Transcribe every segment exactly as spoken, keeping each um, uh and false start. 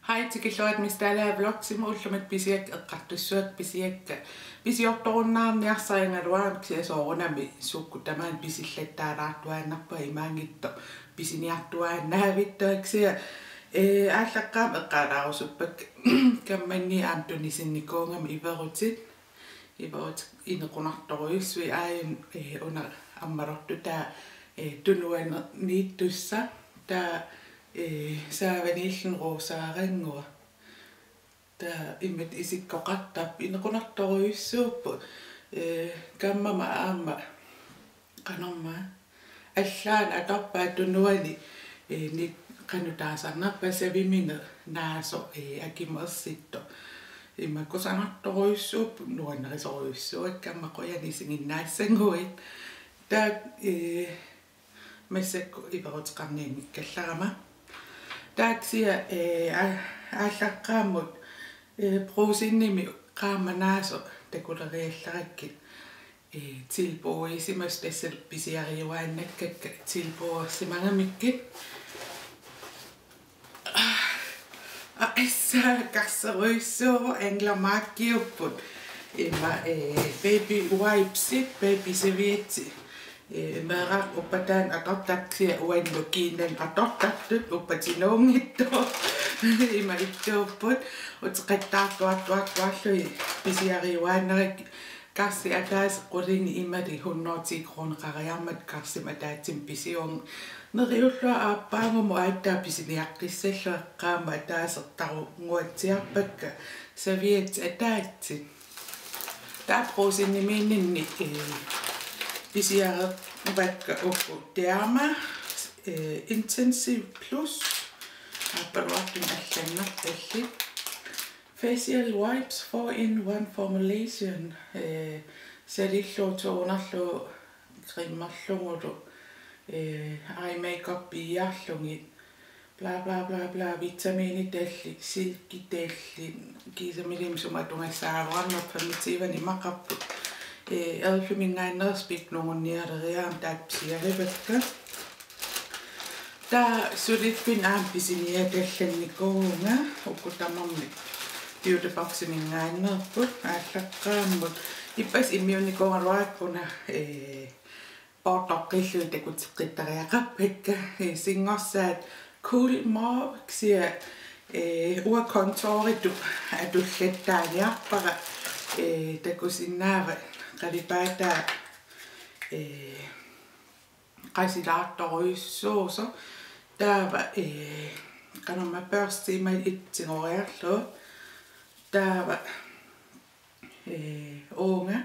Hej, tikilluarit Miss Dalager Vlogsimut. Ullumi pisiakka eqqartussavakka, pisiakka pisiortorunnaarniarsarigaluarama, kisianni soorunami sukkut tamaani pisillattaalaartuaannarpunga, imaanngitsoq pisiniartuaannaavittunga, kisianni, ee, aallaqqaammut eqqaalaarusuppakka. Kammanni aamma tunisinnikuugama iverutit. Iverutit inequnartorujussuit, aajuna, ee, una ammalortoq taava, ee, tunuaniittussaq, taava, ee, saavaniilluni rosaarannguaq. Taava imatut isikkoqartarput, inequnartorujussuupput, ee, kammama aamma qanormaa allaanni atorpaa tunuani, ee, ni-, qanoq taasarnerpaat, savimineq naasoq, ee, akimut ersittoq. Ima kusanartorujussuupput, nuannarisorujussuuakka, aamma qujanaq isiginnaassaguit. Taava, ee, massakkut iveruteqarnianngikkallarama. Taava kisianni, ee, aa-, aallaqqaammut, ee, Brugsenimi qaammat naasoq takuleriallarakkit, ee, tilbudiusimasut, tassa pisiariuaannakkakka tilbudersimagamikkit. Aa, assa karserujussuuvoq, Änglamarkiupput. Ima, ee, baby wipesit, baby servietsit. Ee, meeraq uppataani atortartut, kisianni uannut kiinnannut atortartut uppatinuunngitsoq. Ima ittuupput, uteqattaartuartuartuarlugit pisiariuaannarakkit. Karsi ataaseq qulini imaluunniit hundrede ti kroneqariarmat karsimik ataatsimik pisiorn-, neriullunga aappaagumut aatsaat pisiniaqqissallunga, qaammat ataaseq tarunnguatsiarpakka servietsit ataatsit. Taava Brugsenimiinninni, ee, pisiarivakka uku Derma, ee, Intensive Plus, aappaluartumik allannertallit. Facial wipes, four in one formulation. Ee, salillugu, tonerlugu, cremerlugulu, ee, eye makeupiarlugit, bla bla bla bla, vitamiinitallit, silkitallit, kiisami liimsuma tungassaaruarnerput, femogtyve imaqarput. Ee, elfiminngaanneersoq Big Nungunnialeriarami, taakku pisiarivakka. Taava suliffinni aamma pisiniatallannikuuvunga, uku tamarmik Beauty Boximinngaanneerput. Aallaqqaammut ippassaq immiunnikuugaluarakku una, ee, poortoqqillugit takuteqqittariaqarpakka, ee, singorsaat Cool Mauve, kisianni, ee, uanga contouritut atullattaaniarpara, ee, takusinnaavat qalipaataa, ee, qasilaartorujussuusoq. Taava, ee, qanormaa børsti ima itsigoriarlugu. Taava, ee, uunga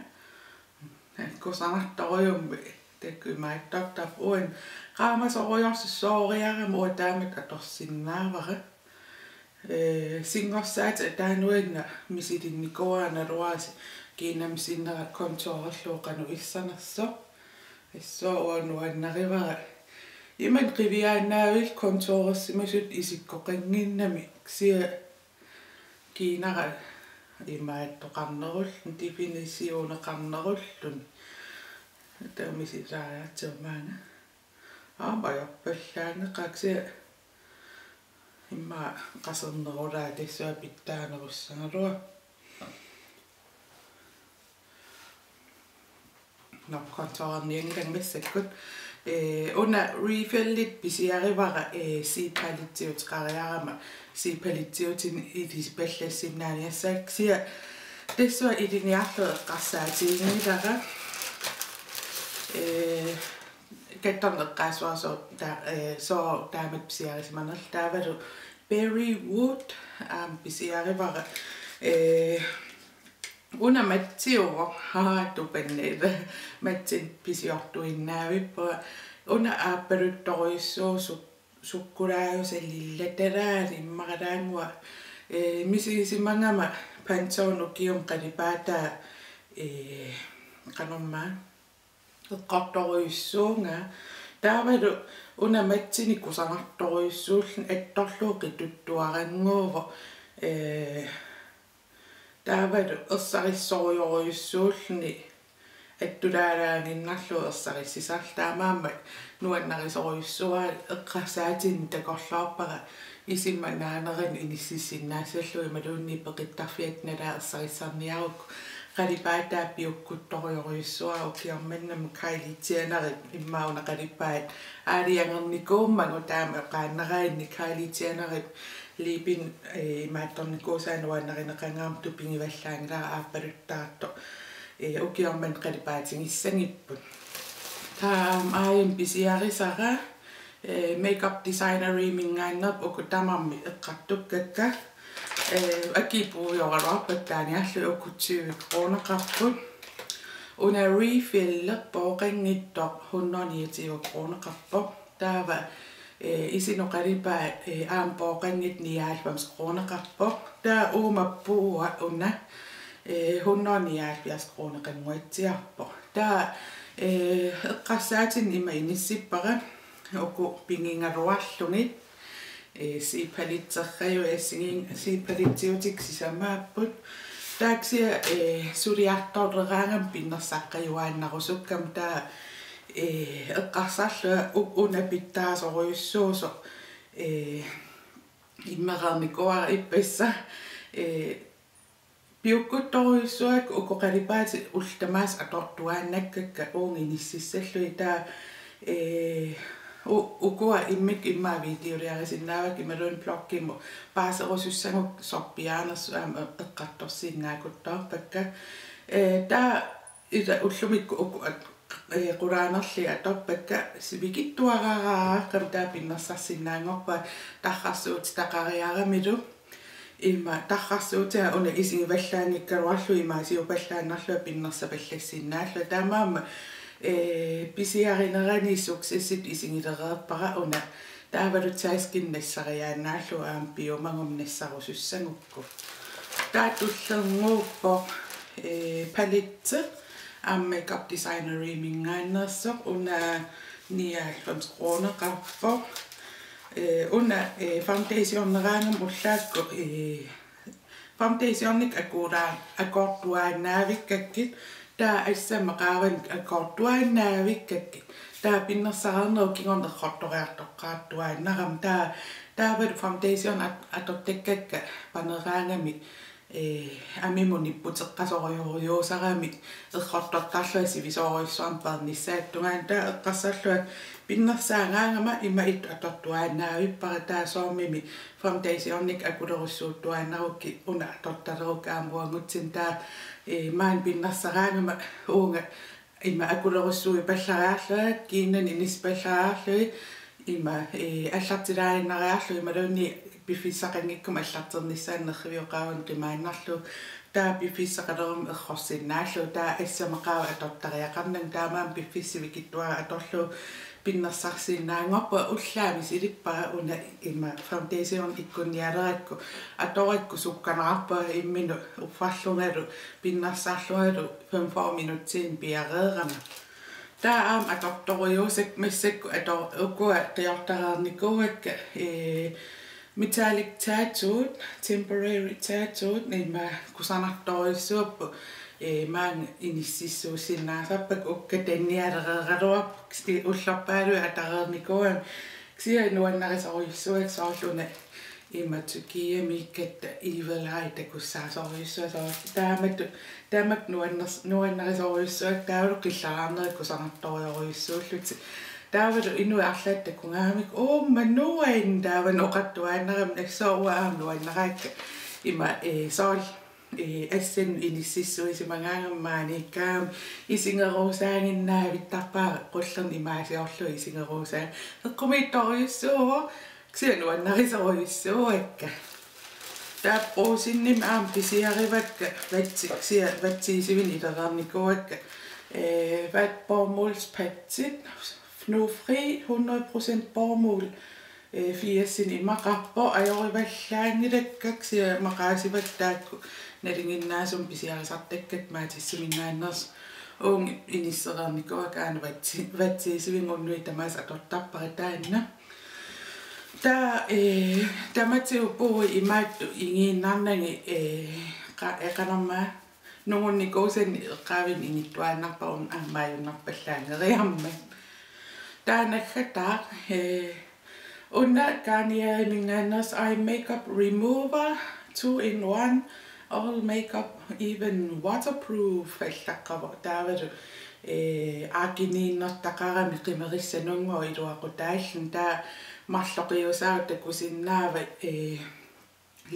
kusanartorujummik takuimaattortarpoq, uani qaamasorujorsissooriarama uanga taamatut atorsinnaavara. Ee, singorsaatit ataanuinna misilinnikuuara, naluara kiinnama sinnera contourillugu qanoq issanersoq. Assut uanga nuannarivara. Imannak qiviaannaavillugu contourissimasuttut isikkoqannginnamik, kisianni kiinara imaattoqarnerulluni, definitioneqarnerulluni. Taava misilaariartigu maanga. Aamma ajorpallaanngilaq, kisianni immaqa qasernerulaaq, tassunga pitsaanerussagaluarpoq. Nå, contourernianngilanga massakkut. Ee, una refillit pisiarivara, ee, Z-paletteuteqariarama, Z-paletteutinut ilisipallassinnaaniassagakkit, kisianni tassunga ilinniarlugu eqqarsaatiginngilara. Ee, kattorneq eqqaasuara sooq ta-, ee, sooq taamatut pisiarisimanerlugu, taavalu Berry Wood aamma pisiarivara. Ee, una mattiuvoq, haa, tupannilu. Mattinik pisiortuinnaavippunga. Una aappaluttorujussuuvoq, suk-, sukkulaajusaq lillatalaali, immaralaannguaq. Ee, misigisimagama Pantone ukiumi qalipaataa, ee, qanormaa eqqortorujussuuvunga. Taavalu una mattinik kusanartorujussuulluni, attorlugu qituttuarannguuvoq. Ee, taavalu ersarissorujorujussuulluni, attulaalaaginnarlugu ersarissisarlugu, taamaammat nuannarisorujussuuara. Eqqarsaatinik takorloorpara isima naanerani inississinnaassallugu imaluunniit peqittarfiata nalaa ersarissarniarukku qalipaataa piukkuttorujorujussuara. Ukioq manna Kylie Jennerip immaqa una qalipaat aalajangernikuummagu taama eqaannaraanni Kylie Jennerip liipin, eh, imaattornikuusaa nuannarineqangaarmat tupigivallaanngilara aappaluttaartoq. Eh, ukioq manna qalipaatigissagippoq. Taava aajuna pisiarisara, eh, Makeup Designerimingaanerput uku tamarmik eqqartukkakka. Eh, akii puujoraluarpakka taaniarlugit uku tyve kroneqarput. Una Refilli pooqanngitsoq hundrede niogtyve kroneqarpoq. Taava, eh, isinut qalipaat, eh, aamma pooqanngitsoq nioghalvfems kroneqarpoq. Taava uuma puua una, eh, hundrede nioghalvfjerds kroneqannguatsiarpoq. Taava, eh, eqqarsaatinik ima inissippara uku pigigaluarlugit. Eh, Z-paletterrajuit assigiin-, Z-paletteutikka sisamaapput. Taava kisianni, eh, suliartorleraangama pinnersaqqajuaannarusukkama taava, eh, eqqarsarlunga u-, una pitsaasorujussuusoq, eh, immereernikuuara ippassaq, eh, piukkuttorujussuakka uku qalipaatit ullut tamaasa atortuaannakkakka uunga inississallugit taava, eh, u-, ukua immikkut immaqa videoliarisinnaavakka imaluunniit bloggimut paaserusussagukku sorpiaanersut aamma eqqartorsinnaakuttoorpakka. Eh, taava ila ullumikkut uku at-, eh, qulaanerli atorpakka sivikitsuararaaqqam taava pinnersarsinnaanngorpunga tarrarsuutitaqariaramilu. Ima tarrarsuutia una isigivallaanngikkaluarlugu ima siupallaannarlunga pinnersapallassinnaallugu. Taamaammat, eh, pisiarinerani successit isigilereerpara una taavalu taskin nassariaannaallugu aamma piumaguma nassarusussagukku. Taava tullinnguuppoq, eh, palette aamma Makeup Designerimingaanersoq una nioghalvfems kroneqarpoq. Eh, una, eh, foundationeraangama ullaakkut, eh, foundationikkut akuuraa-, akoortuaannaavikkakkit, taava assammik qaavanikkut akoortuaannaavikkakkit, taava pinnersaareernerup kingorna errortoriartoqqaartuaannarami, taava, taavalu foundation at-, atortakkakka paneraangamik, eh, amimut nipputeqqasorujorujussuusaramik errortortarlunga sivisoorujussuarmik peernissaata tungaanut. Taava eqqarsarlunga pinnersaagaangama ima ittut atortuaannaavippara, taava soorunami foundationikkut akulerussuuttuaannarukkit una atortalerukkit aamma uagutsinnut, taava, eh, maani pinnersaraangama uunga ima akulerussuipallariarlunga, kiinnani inissipallariarlugit, ima, eh, allartilaaginnariarlugit imaluunniit piffissaqanngikkuma allarternissaanut nerrivioqaavani qimaannarlugu, taava piffissaqaleruma errorsinnaallugu, taava assammik qaava atortariaqarnanga, taamaammat piffissaq sivikitsuaraq atorlugu pinnersarsinnaanngorpunga. Ullaaq misilippara una ima foundation ikkunnialerakku, atorakku sukkanerarpunga imminut uffarlungalu pinnersarlungalu femogfyrre minutsiinik piareerama. Taava aamma atortorujussuakka massakkut ator-, ukua qiortareernikuuakka, eh, metallic tattooit, temporary tattooit, ima kusanartorujussuupput, eh, maanga inississuussinnaasarpakka, ukka tannialereeraluarput, eh, ullorpaaluit atareernikuugamik, kisianni nuannarisorujussuakka soorlu una ima Tyrkiamiikkatta Evil Eye takussaasorujussuaq, soorlu taamatut, taamatut nuannars-, nuannarisorujussuakka, taavalu qillaraarnerit kusanartorujorujussuullutik. Taavalu inuit arlaat takugaangamikku uuma nuan taava oqartuaannarami, assut uanga aamma nuannaraakka ima, eh, soorlu, eh, assannik inississuisimagaangama maaniikkaangama isigeruusaaginnaavittarpara, qullernik imaasiorlugu isigeruusaa-, eqqumiitsorujussuuvoq, kisianni nuannarisorujussuuakka. Taava Brugsenimi aamma pisiarivakka vatsi-, kisianni vatsiisivinik ilereernikuuakka, eh, vat-, bomuldspatsit, Fnufri hundrede procent bomuld, eh, firsinik imaqarpoq, ajorivallaanngilakka, kisianni maqaasivakka taakku nalinginnaasumik pisiarisartakkakka Matissimingaanneersut. Uunga inissereernikuuakka aana vatsi-, vatsiisivinngunnui tamaasa atortarpara taanna. Taava, eh, tamatigut puui imaattut igiinnarnagit, eh, qa-, eh, qanormaa nungunnikuusannik eqqaavinnik igittuaannarpara, una aamma ajunnarpallaanngeriarmat. Taava naggataaq, eh, Una Garnieriminngaanneersoq eye makeup remover, two in one, all makeup, even waterproof allaqqavoq, taavalu ee aakkiniinnertaqarami qimerissanunngooq iluaqutaalluni. Taava marloqiusaavoq, takusinnaavat ee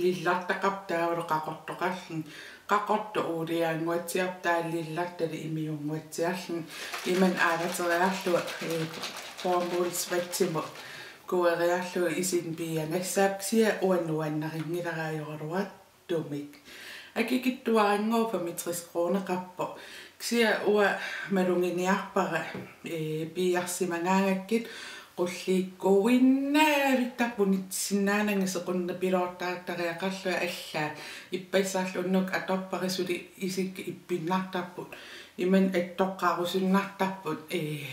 lillartaqarpoq taavalu qaqortoqarluni. Qaqortoq uuliaannguatsiarpoq, taava lillartaq tali imiunnguatsiarluni. Imannak aalateriarlunga ee bomuldsvatsimut kueriarlunga isinnik piianassaapput, kisianni uanga nuannarinngilara ajoraluartumik. Akikitsuaranngooq femogtres kroneqarpoq. Kisianni uanga maluginiarpara ee piiarsimagaangakkit, qulliikkuinnavittarput, unitsissinnaananga sequnnipiloortartariaqarlunga allaat. Ippassarlu unnukkut atorpara suli isikka ippinnartarput, imannak attoqqarusunnartarput. Ee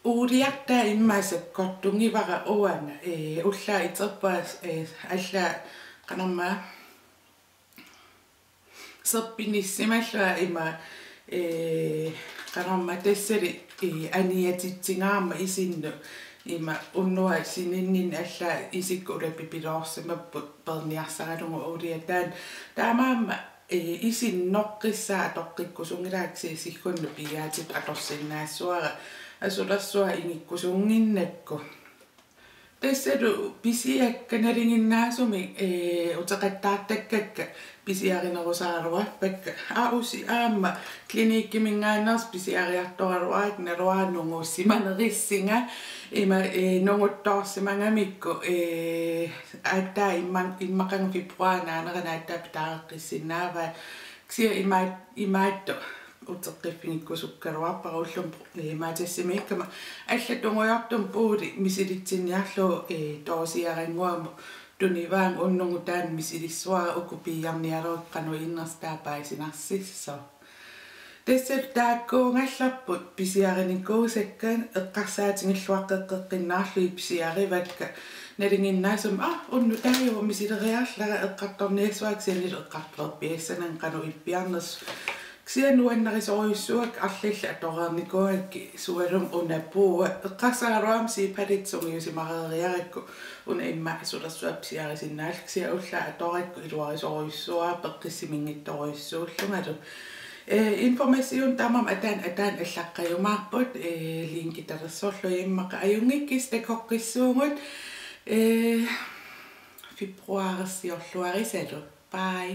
uuliartaa immaqa sakkortunngivara uanga, ee ullaaq iterpara ee allaat qanormaa serpinissimallunga ima ee qanormaa tassali ee aniatitsigaarmat isinnut, ima unnuaq sininninni allaat isikka ulapipiloorsimapput peerniarsaralugu uuliaq taanna. Taamaammat ee isinnoqqissaaq atoqqikkusunngilara, kisianni siggunnut piiaatitut atorsinnaassavara, asulersuaq ingikkusunnginnakku. Tassalu pisiakka nalinginnaasumik ee uteqattaartakkakka pisiarinerusaraluarpakka. Aa, usi aamma Cliniqueminngaanneersoq pisiariartoraluarakku, naluara nunguussimanerissinga, ima ee nunguttoorsimagamikku ee aatsaat imma-, immaqalu februarip naanerani aatsaat pitaareqqissinnaavaa. Kisianni imaat-, imaattoq uteqqiffigikkusukkaluarpara ullumi ee Matasimiikkama. Allatut tungujortumik puuli misilitsinniarlugu ee doosiarannguamut tunivaanga, unnugu taanna misilissavara uku piiarnialerikka qanoq innersoq taava paasinarsissasoq. Tassa taakkuugallarput pisiarinikuusakka, eqqarsaatigilluaqqeqqeqqinnaarlugit pisiarivakka. Nalinginnaasumik, aa, unnuk taaguuvoq, misileriarlara, eqqartorniassavara, kisiannili eqqartorpiassananga qanoq ippiarnersoq. Kisianni nuannarisorujussuuakka, arlallit atoreernikuugakkit, sualummik una puua. Eqqarsaraluarama C-palette sungiusimareeriarakku, una immaqa asulersuaq pisiarisinnaallugu, kisianni ullaaq atorakku iluarisorujussuuara peqqissiminngitsorujussuullungalu. Ee, information tamarmik ataani ataani allaqqajumaarput, ee, linkitalersorlugit, immaqa ajunngikkisi takoqqissuugut, ee, februarersiorluarisalu. Bye.